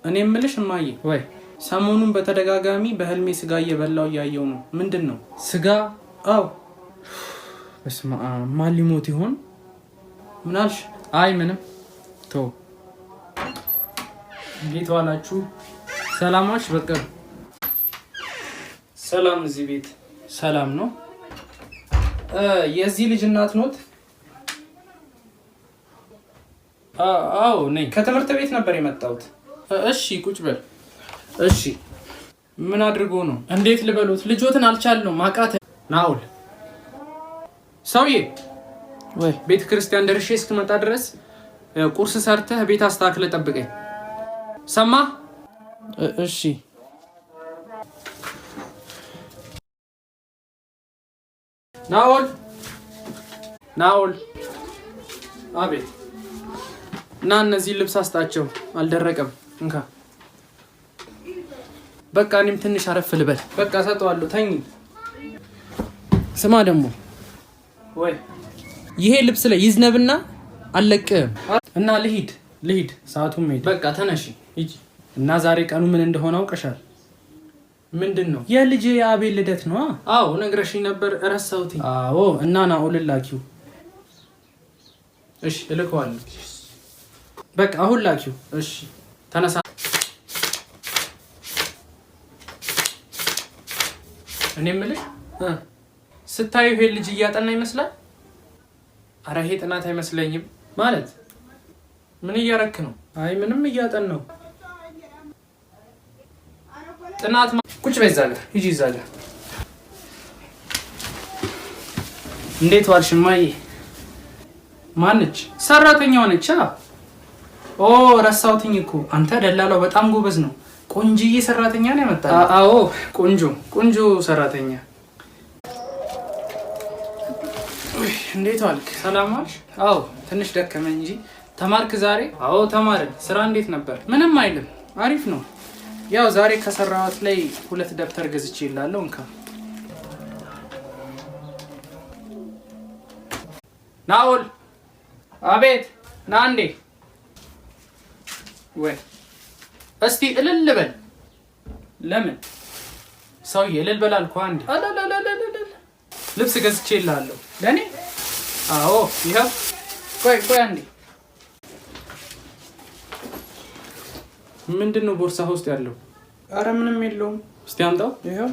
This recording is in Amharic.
እኔ የምልሽ እማዬ፣ ወይ ሰሞኑን በተደጋጋሚ በህልሜ ስጋ እየበላው እያየው ነው። ምንድን ነው? ስጋ? አዎ። በስመ አብ፣ ማን ሊሞት ይሆን? ምን አልሽ? አይ ምንም፣ ተው። እንዴት ዋላችሁ? ሰላማች በቀሉ። ሰላም እዚህ ቤት ሰላም ነው። የዚህ ልጅ እናት ኖት? አዎ ነኝ። ከትምህርት ቤት ነበር የመጣሁት። እሺ ቁጭ በል። እሺ ምን አድርጎ ነው? እንዴት ልበሉት? ልጆትን አልቻልነውም፣ አቃተ። ናውል ሰውዬ፣ ወይ ቤተ ክርስቲያን ደርሼ እስክመጣ ድረስ ቁርስ ሰርተህ ቤት አስተካክለህ ጠብቀኝ። ሰማህ? እሺ። ናኦል፣ ናኦል። አቤት። እና እነዚህን ልብስ አስጣቸው፣ አልደረቀም። እንካ በቃ እኔም ትንሽ አረፍ ልበል። በቃ እሰጠዋለሁ። ተኝ። ስማ ደግሞ ወይ ይሄ ልብስ ላይ ይዝነብና አልለቅህም። እና ልሂድ ልሂድ፣ ሰዓቱም ሄደ። በቃ ተነሺ ሂጂ። እና ዛሬ ቀኑ ምን እንደሆነ አውቀሻል? ምንድን ነው? የልጄ የአቤል ልደት ነዋ። አዎ ነግረሽኝ ነበር፣ ረሳሁት። አዎ እና ናኦልን ላኪው። እሺ እልከዋለሁ። በቃ አሁን ላኪው። እሺ ተነሳ። እኔ የምልሽ ስታዩ ይሄ ልጅ እያጠና ይመስላል? አረ ይሄ ጥናት አይመስለኝም። ማለት ምን እያረክ ነው? አይ ምንም እያጠናው። ጥናት ቁጭ በይ እዛ ጋር ሂጂ፣ እዛ ጋር። እንዴት ዋልሽ እማዬ? ማነች? ሰራተኛዋ ነች። ኦ ረሳሁትኝ እኮ አንተ ደላላው በጣም ጎበዝ ነው። ቆንጅዬ ሰራተኛ ነው ያመጣልህ። አዎ ቆንጆ ቆንጆ ሰራተኛ። እንዴት ዋልክ? ሰላም ዋልሽ? አዎ ትንሽ ደከመኝ እንጂ። ተማርክ ዛሬ? አዎ ተማርን። ስራ እንዴት ነበር? ምንም አይልም፣ አሪፍ ነው። ያው ዛሬ ከሰራሁት ላይ 2 ደብተር ገዝቼ ይላለሁ። እንካ ናኦል። አቤት። ና እንዴ። ወይ እስቲ እልል በል። ለምን ሰውዬ እልል በል አልኩህ። አንዴ ልብስ ገዝቼ እልሃለሁ። ለእኔ? አዎ ይኸው። ቆይ ቆይ አንዴ። ምንድን ነው ቦርሳ ውስጥ ያለው? አረ ምንም የለውም። እስቲ አምጣው። ይኸው።